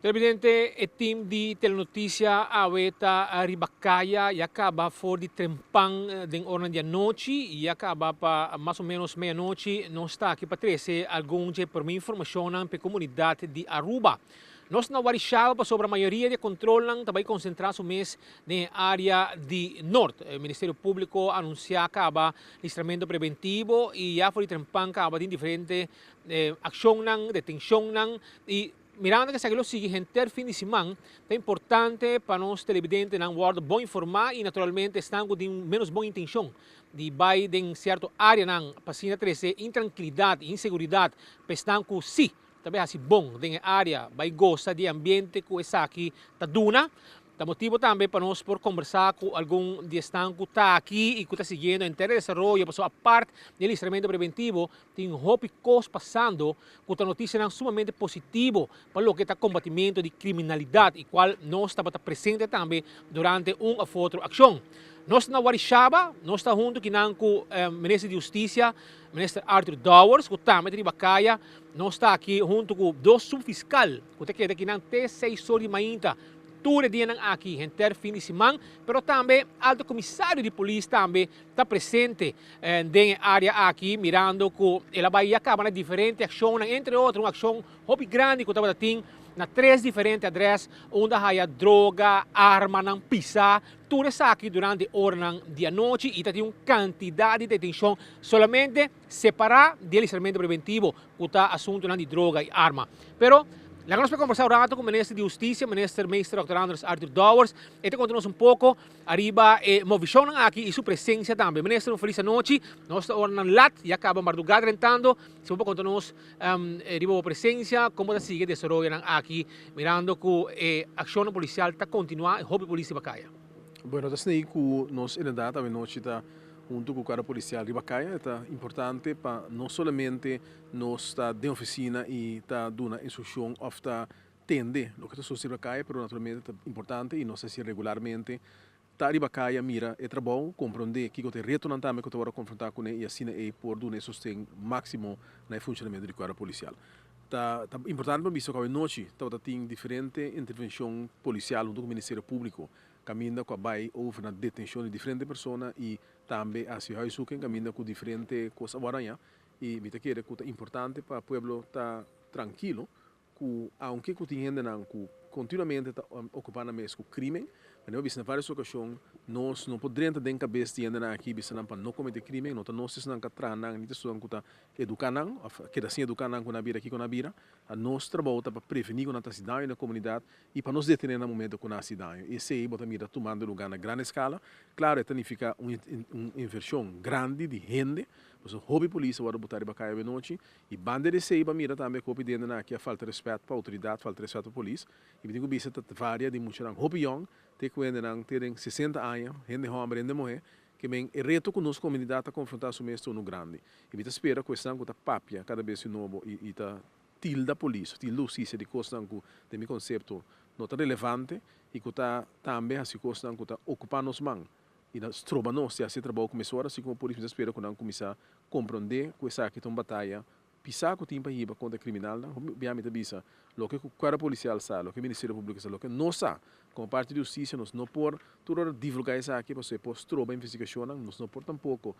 Televidente, e team di Telenoticia awe ta riba caya y a caba for di trempan den oranan di anochi y a caba pa mas o menos medianochi. Nos ta aki pa trece algun dje prome informacionnan p'e comunidad di Aruba. Nos na Warishaba pasobra mayoria di e controlnan ta bay concentra su mes den e area di Noord. Ministerio Publico a anuncia caba listramento preventivo y ya for di trempan caba tin diferente accionnan, detencionnan y Mirando ku esaki lo sigui henter fin di siman, ta importante pa nos televidentenan wòrdu bon informá i naturalmente esnan ku tin ménos bon intenshon di bai den sierto áreanan pa asina trese intrankilidat i inseguridat pa esnan ku sí ta bai hasi bon den e área bai gosa di e ambiente ku esaki ta duna. Ta motibo tambe pa nos por kombersá ku algun di esnan ku ta aki i ku ta siguiendo henter e desaroyo pasobra apart di e listramentu preventivo Tin hopi kos pasando ku ta notisianan sumamente positivo pa loke ta kombatimento di kriminalidat i kual nos tabata presente tambe durante un òf otro akshon. Nos ta na Warishaba, nos ta huntu kinan ku Minister di Hustisia, Minister Arthur Dowers ku tambe ta riba kaya. Nos ta aki huntu ku dos subfiskal ku ta keda kinan te seis or di mainta tur e dianan aki henter fin di siman, pero tambe Alto Komisario di Polis tambe ta presente den e área aki mirando ku el a bai ya kaba na diferente akshonnan, entre otro un akshon hopi grandi ku tabata tin na tres diferente adrès unda haya droga, armanan pisá, tur esaki durante oranan di anochi i ta tin un kantidat di detenshon solamente separá di e listramentu preventivo ku ta asuntunan di droga i arma. Pero, laga nos por kombersá un rato ku Minister di Hustisia, Minister Meester Dòkter Andres Arthur Dowers. E ta konta nos un poko ariba e movishonnan aki i su presensia tambe. Minister, un felis anochi. Nos ta oranan lat, ya kaba mardugá drentando. Si bo por konta nos riba bo presensia, komo ta sigui e desaroyonan aki, mirando ku e akshonnan polisial ta kontinuá i hopi polis riba kaya. Bueno, ta asina ku nos inderdat awenochi ta Huntu ku kuadro polisial riba kaya e ta importante pa no solamente nos ta den ofisina i ta duna instrukshon òf ta tende loke ta sosode riba kaya, pero naturalmente ta importante i nos ta hasi regularmente ta riba kaya mira e trabou, komprondé kiko ta e retonan tambe ku ta wòrdu konfrontá kuné i asina ei por duna e sosten máksimo na e funshonamentu di kuadro polisial. Ta importante pa bisa ku awenochi tabata tin diferente intervenshon polisial huntu ku Ministerio Públiko Kaminda ku a bai over na detenshon di diferente persona i tambe a hasi huiszoeking kaminda ku diferente kos a wòrdu hañá. I mi ta kere ku ta importante pa pueblo ta trankilo ku aunke ku tin hendenan ku kontinuamente ta okupá nan mes ku krimen, manera mi a bisa na vários okashon, nos no por drenta den kabes di hendenan aki bisa nan pa no kometé krimen, no ta nos esnan ku a traha nan ni ta esun ku ta eduká nan òf a keda sin eduká nan ku nan a bira kiko nan a bira. Nos trabou ta pa prevení ku nan ta hasi daño na komunidat i pa nos detené na momento ku nan hasi daño. I esei bo ta mira tumando lugá na gran eskala. Klaro e ta nifiká un un invershon grandi di hende, pasobra hopi polis a wòrdu botá riba kaya benochi. I banda di esei bo a mira tambe ku hopi di hendenan aki a falta rèspèt pa outoridat, falta rèspèt pa polis. I mi tin ku bisa ta varia di muchanan hopi yòn te ku hendenan te den sesenta aña, hende hòmber, hende muhé, ke men e reto ku nos komunidat ta konfrontá su mes ta unu grandi. I mi ta spera ku esnan ku ta papia kada bes di nobo i i ta tilda polis, tilda hustisia di kosnan ku den mi konsepto no ta relevante i ku ta tambe hasi kosnan ku ta okupá nos man i ta stroba nos di hasi e trabou ku mesora, así komo polis mi ta spera ku nan kuminsá komprondé ku esaki ta un bataya pisá ku tin pa hiba kontra kriminalnan. Hopi bia mi ta bisa loke ku kuerpo polisial sa, loke Ministerio Públiko sa, loke nos sa komo parti di hustisia nos no por tur ora divulgá esaki pasobra e por stroba investigashonnan, nos no por tampoko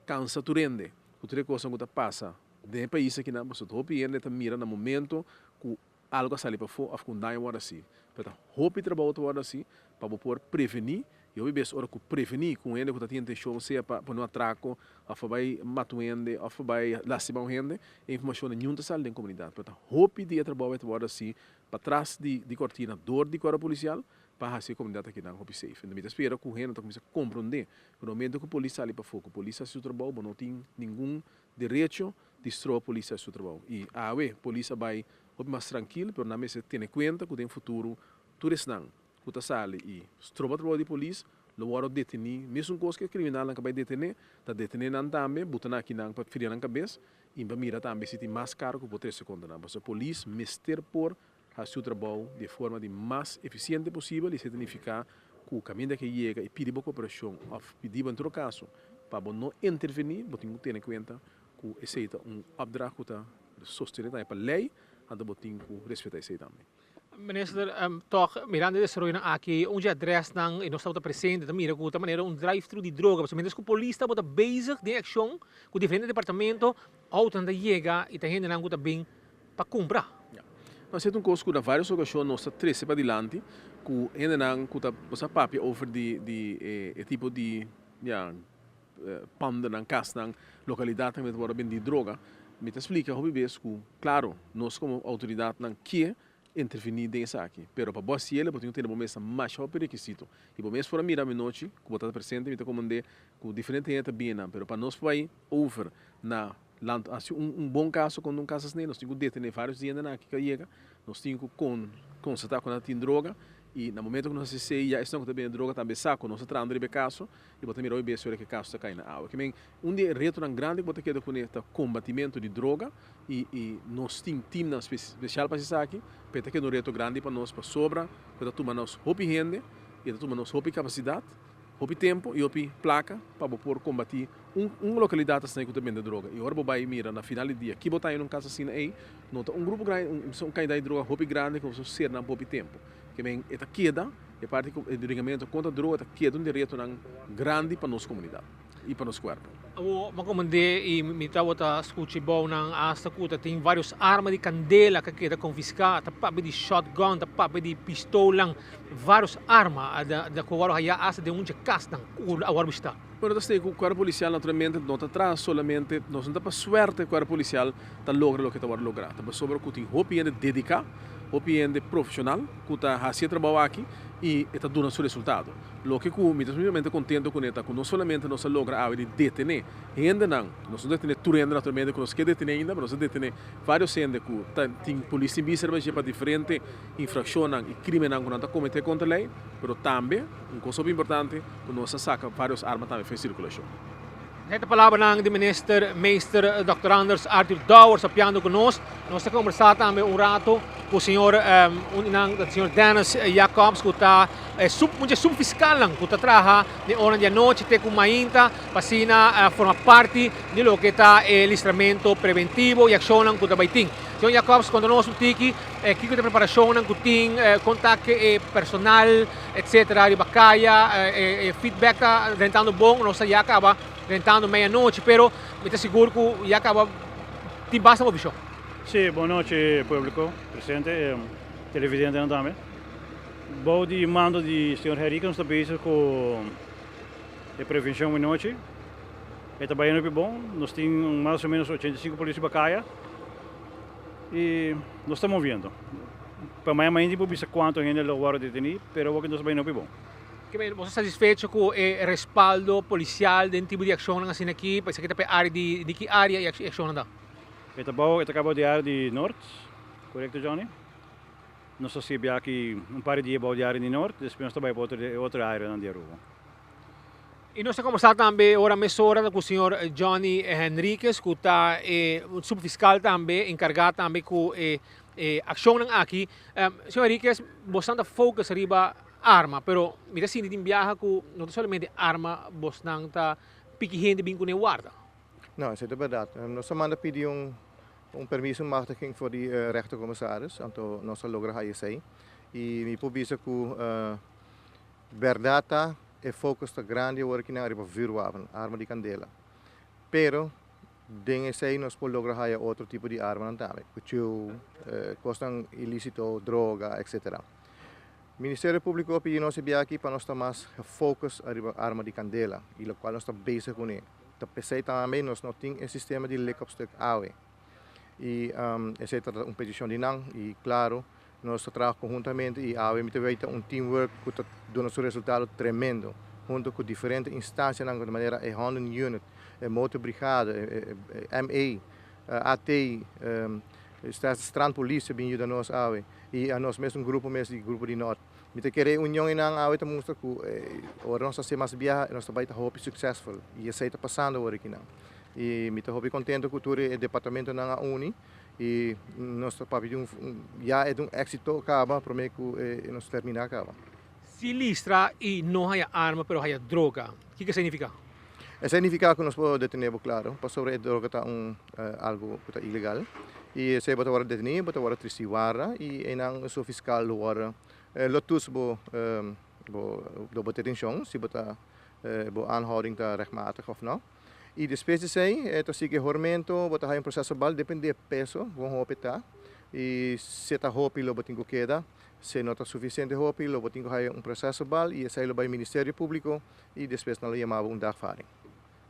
kansa tur hende ku tur e kosnan ku ta pasa Den e pais akinan pasobra hopi hende ta mira na momento ku algo a sali pafó òf ku un daño a wòrdu hasi. Pero ta hopi trabou ta wòrdu hasi pa bo por prevení i hopi bes ora ku prevení ku un hende ku ta tin intenshon sea pa pone un atrako òf pa bai mata un hende òf pa bai lastima un hende, e informashonnan niun ta sali den komunidat. Pero ta hopi di e trabou ei ta wòrdu hasi patras di di kortina dor di kuerpo polisial pa hasi e komunidat akinan hopi safe. Enton mi ta spera ku hende ta kuminsá komprondé ku na momento ku polis sali pafó ku polis hasi su trabou bo no tin ningun Derecho di stroba polis haci su trabou. Y awe polis a bay hopi mas trankil pero nan mester tene cuenta cu den futuro tur esnan cu ta sali y stroba trabou di polis lo wordo deteni. Mesun cos cu e criminalnan cu a bay detene, ta detene nan tambe, buta nan akinan pa fria nan cabes y pa mira tambe si tin mas cargo cu por trece contra nan. Pasobra polis mester por haci su trabou di e forma di mas eficiente posibel y esey ta nifica cu caminda ke yega y pidi bo cooperacion of pidi bo en todo caso pa bo no interveni, bo tin cu tene cuenta cu esey ta un opdracht cu ta sostene tambe pa ley, anto bo tin cu respeta esey tambe. Minister, tòg mirando e desaroyonan aki, un dje adrèsnan i nos tabata presente ta mira ku ta manera un drive-thru di droga, pasobra mientras ku polis tabata bezig den akshon ku diferente departamento, outonan ta yega i ta hendenan ku ta bin pa kumpra. Ya. No, esei ta un kos ku na vários okashon nos ta trese padilanti ku hendenan ku ta nos a papia over di di e tipo di ya pandanan, kasnan, lokalidatnan ku ta wòrdu bendí droga. Mi ta splika hopi bes ku klaro nos komo outoridatnan ke intervení den esaki, pero pa bo hasiel bo tin ku tene bo mes na masha hopi rekisito. I bo mes por a mira aminochi ku bo ta presente, mi ta komand'é ku diferente hende ta bini nan, pero pa nos por bai over na land hasi un bon kaso kontra un kas asina nos tin ku detené vários di hendenan aki ku a yega, nos tin ku konstatá ku nan tin droga i na momento ku nos hasi esei ya esnan ku ta bende droga tambe sa ku nos ta trahando riba e kaso i bo ta mira hopi bes ora ku e kaso ta kai na awa. Ke men un di e retonan grandi ku bo ta keda kuné ta kombatimentu di droga i i nos tin timnan spesial pa hasi esaki, pero ta keda un reto grandi pa nos pasobra ku ta tuma nos hopi hende i ta tuma nos hopi kapasidat, hopi tempu i hopi plaka pa bo por kombatí un un lokalidat asina ku ta bende droga. I ora bo bai mira na final di dia ki bo ta haña na un kas asina ei, no ta un grupo grandi, un kantidat di droga hopi grandi ku bo ser nan hopi tempu. Ke men e ta keda e parti ku e bringamentu kontra droga ta keda un di retonan grandi pa nos komunidat i pa nos kuerpo. Awor mi a komprendé i mi tabata skucha e bounan asta ku ta tin vários arma di kandela ku a keda konfiská, ta papia di shotgun, ta papia di pistolnan, vários arma da ku a wòrdu hayá asta den un dje kasnan ku a wòrdu bishitá. Bueno, ta stay ku kuerpo polisial naturalmente no ta traha solamente, nos no ta pa suerte kuerpo polisial ta logra loke ta wòrdu lográ, ta pasobra ku tin hopi hende dediká, hopi hende profeshonal ku ta hasi e trabou aki i e ta duna su resultado. Loke ku mi ta sumamente kontento kuné ta ku no solamente nos a logra awe di detené hendenan, nos no detené tur hende naturalmente ku nos ke detené ainda, pero nos a detené vários hende ku ta tin polis tin bista riba dje pa diferente infrakshonnan i krimennan ku nan ta kometé kontra lei, pero tambe un kos hopi importante ku nos a saka vários arma tambe for e sirkulashon. Esei ta palabranan di Minister Meester Dòkter Anders Arthur Dowers papiando ku nos. Nos ta kombersá tambe un rato ku señor un di nan ta señor Dennis Jacobs ku ta e sub un dje subfiskalnan ku ta traha den oranan di anochi te ku mainta pa asina forma parti di loke ta e listramento preventivo i akshonnan ku ta bai tin. Señor Jacobs konta nos un tiki kiko ta e preparashonnan ku tin, kon ta ke e personal etcetera riba kaya e feedback ta rentando bon nos ta ya kaba rentando meia nochi pero mi ta sigur ku ya kaba tin basta movishon. Sí, bon nochi puebliko presente, televidentenan tambe. Bou di mando di señor Henrique nos ta bezig ku e prevenshon menochi. E ta bayendo hopi bon, nos tin mas o menos 85 polis riba kaya i nos ta moviendo. Pa maña mainti por bisa cuanto hende lo worde deteni, pero awor nos ta bayendo hopi bon. Kimen, bo ta satisfecho cu e respaldo policial den tipo di accionnan asina aki? Pa esaki ta pa e area di, di ki area e accionnan ta? E ta bao, e ta caba di area di Noord, corecto Johnny? Nos ta sirbi aki un par di dia bao di area di Noord, despues nos ta bay pa otro, e otro areanan di Aruba. I nos ta kombersá tambe ora mesora ku señor Johnny Henriquez ku ta e subfiskal tambe enkargá tambe ku e akshonnan aki. Señor Henriquez, bosnan ta focus riba arma, pero mi ta sinti tin biaha ku no ta solamente arma bosnan ta piki hende bin kuné warda. No, esei ta bèrdat. Nos a manda pidi un un permiso, un machtiging for di rechtercommissaris, anto nos a logra haya esei. I mi por bisa ku Berdad ta, e focus ta grandi awor aki nan ariba vuurwapen, arma di candela. Pero den esey nos por logra haya otro tipo di armanan tambe, cuchiu, cosnan ilicito, droga, etc. Ministerio Publico a pidi nos e bia aki pa nos ta mas gefocus ariba arma di candela y locual nos ta bezig cune. Ta pesey tambe nos no tin e sistema di lik-op-stuk awe. Y esey ta un peticion di nan y claro Nos ta traha konhuntamente i awe mi ta wei ta un teamwork ku ta duna su resultado tremendo. Hunto ku diferente instansianan di manera e Honden Unit, e Motorbrigade, e MA, AT, Strandpolitie bin yuda nos awe i a nos mes un grupo mes di grupo di Nort. Mi ta kere e union einan awe ta mustra ku ora nos ta hasi mas biaha nos ta bai ta hopi successful i esei ta pasando awor akinan. I mi ta hopi kontento ku tur e departamentonan a uni. I nos ta papia di un, ya e ta un éxito kaba promé ku nos terminá kaba. Si listra i no haya arma pero haya droga, kiko esei nifiká? Esei nifiká ku nos por detené bo klaro, pasobra e droga ta un algu ku ta ilegal. I esei bo ta wòrdu detení, bo ta wòrdu tristí warda i einan su fiskal lo wòrdu lo toets bo bo bo detenshon si bo ta bo aanhouding ta rechtmatig òf no. I despues di esei ta sigui e hormento, bo ta haña un proseso verbal depende e peso kon hopi ta i si ta hopi lo bo tin ku keda, si no ta sufisiente hopi lo bo tin ku haña un proseso verbal i esei lo bai Ministerio Públiko i despues nan lo yama bo un dagvaarding.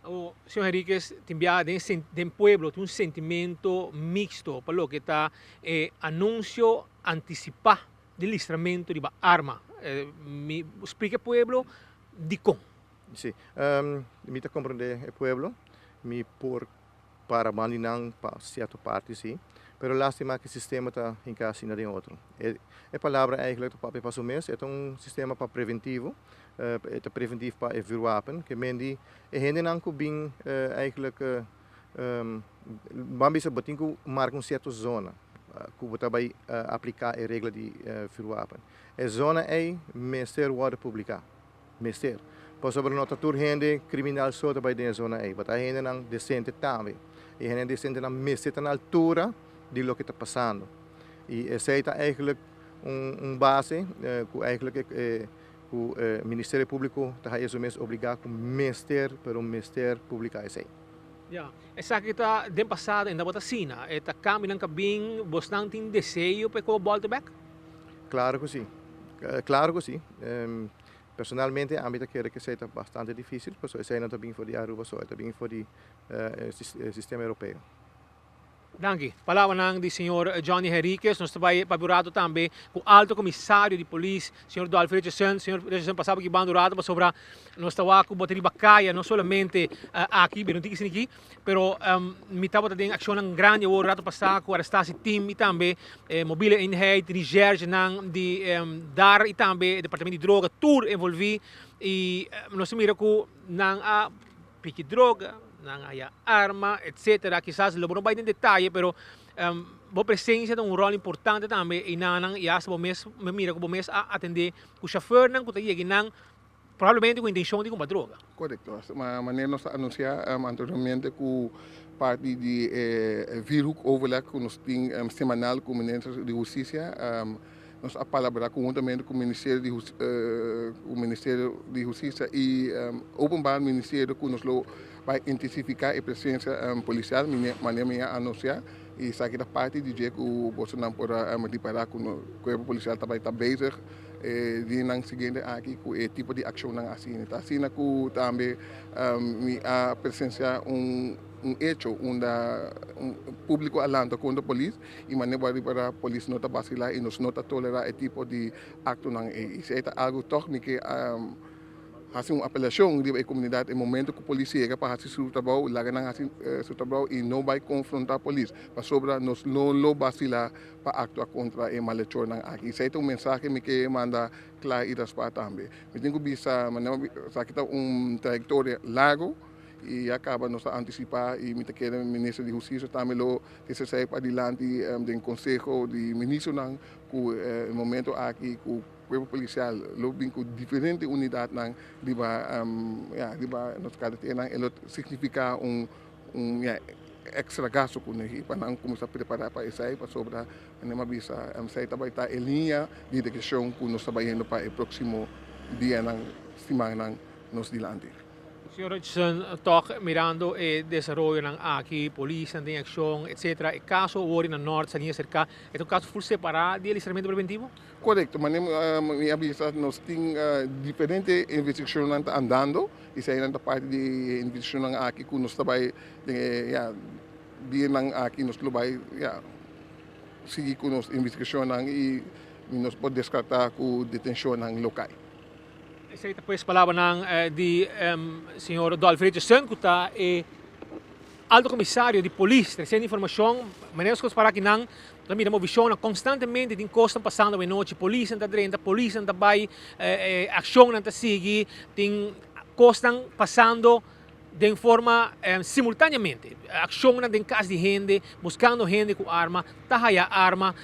Awor, señor Henriquez, tin biaha den den pueblo tin un sentimento mixto pa loke ta e anuncio anticipa di listramentu riba arma. Mi splica e pueblo dikon. Si, mi ta comprende e pueblo, mi por para ban di nan pa cierto parti si, pero lastima cu e sistema ta hinca asina den otro. E palabra eigenlijk ta papia pa su mes, e ta un sistema pa preventivo, e ta preventief pa e vuurwapen, ke men di e hendenan cu bin eigenlijk ban bisa bo tin cu marca un cierto zona cu bo ta bay aplica e regla di vuurwapen. E zona ey mester wordo publica. Mester. Pasobra no ta tur hende kriminal so ta bai den e zona ei, but hay hendenan desente tambe. I e hendenan desentenan mester ta na altura di loke ta pasando. I esei ta eigenlijk un un base ku eigenlijk e ku e Ministerio Públiko ta haña su mes obligá ku mester pero mester publiká esei. Ya, esaki ta den pasado en tabata asina. E ta kambionan ka bin, bosnan tin deseo pa e koba bòlta bèk? Klaro ku si. Klaro ku si. Personalmente ami ta kere ku esei ta bastante difísil, pasobra esei no ta bin for di Aruba so, e ta bin for di e sistema europeo. Danki. Palabranan di señor Johnny Henriquez. Nos ta bai papia un rato tambe ku Alto Komisario di Polis, señor Dolphy Richardson. Señor Richardson, pasa bo aki banda un rato pasobra nos ta wak ku bo ta riba kaya, no solamente aki, mi no tin ki sini aki, pero mi tabata den akshonnan grandi awor rato pasá ku arestá si tim i tambe Mobiele Eenheid, Recherchenan di dar i tambe Departamento di Droga tur envolví i nos ta mira ku nan a piki droga, nan a haya arma, etcetera. Kisas lo bo no bai den detaye, pero bo presencia ta un rol importante tambe einanan y hasta bo mes, mi mira cu bo mes a atende cu chauffeurnan cu ta yega einan probablemente cu intencion di cumpra droga. Correcto. Manera nos a anuncia anteriormente cu parti di e vierhoek overleg cu nos tin semanal cu Minister di Husticia, Nos a palabrá konhuntamente ku Ministerio di ku Ministerio di Hustisia i Openbaar Ministerio ku nos lo bai intensifiká e presensia polisial manera mi a anunsiá i esaki ta parti di dje ku bosonan por a ripará ku nos kuerpo polisial ta bai ta bezig e dianan siguiente aki ku e tipo di akshonnan asina. Ta asina ku tambe mi a presensiá un hecho unda públiko a lanta kontra polis. I manera bo a ripará, polis no ta basilá i nos no ta tolerá e tipo di aktonan ei. I si ei ta algu tòg mi ke hasi un apelashon riba e komunidat e momento ku polis yega pa hasi su trabou, laga nan hasi su trabou i no bai konfrontá polis, pasobra nos no lo basilá pa aktua kontra e malechornan aki. I esei ta un mensahe mi ke manda kla i raspá tambe. Mi tin ku bisa manera bo a bisa, esaki ta un trayektoria largu i ya kaba nos ta antisipá i mi ta kere minister di hustisia tambe lo Esei sai padilanti den Conseho di Ministronan cu e momento aki cu Cuerpo Policial lo bin cu diferente unidadnan riba ya riba nos carreteranan e lo significa un un ya extra gasto cu nos pa nan cuminsa prepara pa esei pasobra manera mi a bisa esei ta bay ta e liña di direccion cu nos ta bayendo pa e proximo dianan simannan nos dilanti. Señor Richardson, tòg mirando e desaroyonan aki, polisnan den akshon, etcetera, e kaso awor na Nort Saliña serka, e ta un kaso ful separá di e listramentu preventivo? Korekto, manera mi a bisa nos tin diferente investigashonnan ta andando i eseinan ta parti di e investigashonnan aki ku nos ta bai den e ya dianan aki nos lo bai ya sigui ku nos investigashonnan i nos por deskartá ku detenshonnan lo kai. Esei ta pues palabranan di señor Dolphy Richardson cu ta e Alto Comisario di Polis. Treciendo informacion, manera nos para akinan ta mira movicionnan constantemente tin cosnan pasando awenochi, polisnan ta drenta, polisnan ta bay, accionnan ta sigui, tin cosnan pasando. Den forma simultaneamente, accionnan den cas di hende, buscando hende cu arma, ta haya arma,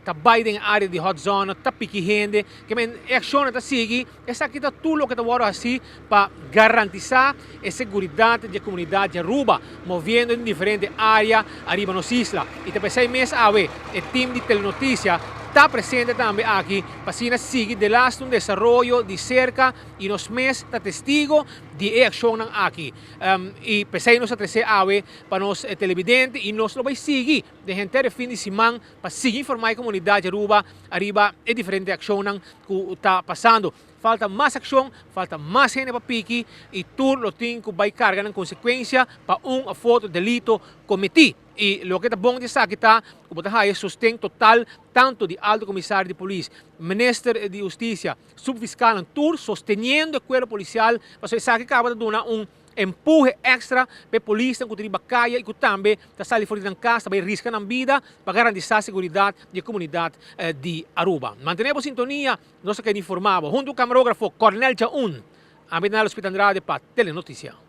ta bay den area di hot zone, ta piki hende, ke men e accionnan ta sigui, esaki ta tur loke ta wordo haci pa garantisa e seguridad di e comunidad di Aruba, moviendo den diferente area ariba nos isla. Y ta pesey mes awe e team di Telenoticia ta presente tambe aki pa asina sigui delaste un desaroyo di cerca y nos mes ta testigo di e akshonnan aki. I p'esei nos a trese awe pa nos televidente i nos lo bai sigui den henter e fin di siman pa sigui informá e komunidat di Aruba ariba e diferente akshonnan ku ta pasando. Falta mas akshon, falta mas hende pa piki i tur lo tin ku bai karga nan konsekuensia pa un òf otro delito kometí. I loke ta bon di esaki ta ku bo ta haya sosten total tantu di Alto Komisario di Polis, Minister di Hustisia, Subfiskalnan tur sosteniendo e kuerpo polisial pasobra esaki kaba ta duna un empuhe extra pa e polisnan ku ta riba kaya i ku tambe ta sali for di nan kas ta bai riska nan bida pa garantisa seguridat di e komunidat di Aruba. Mantene bo sintonia, nos ta keda informa bo. Huntu ku kamarografo Cornel Jaun, ami ta Nalo Spit Andrade pa Telenoticia.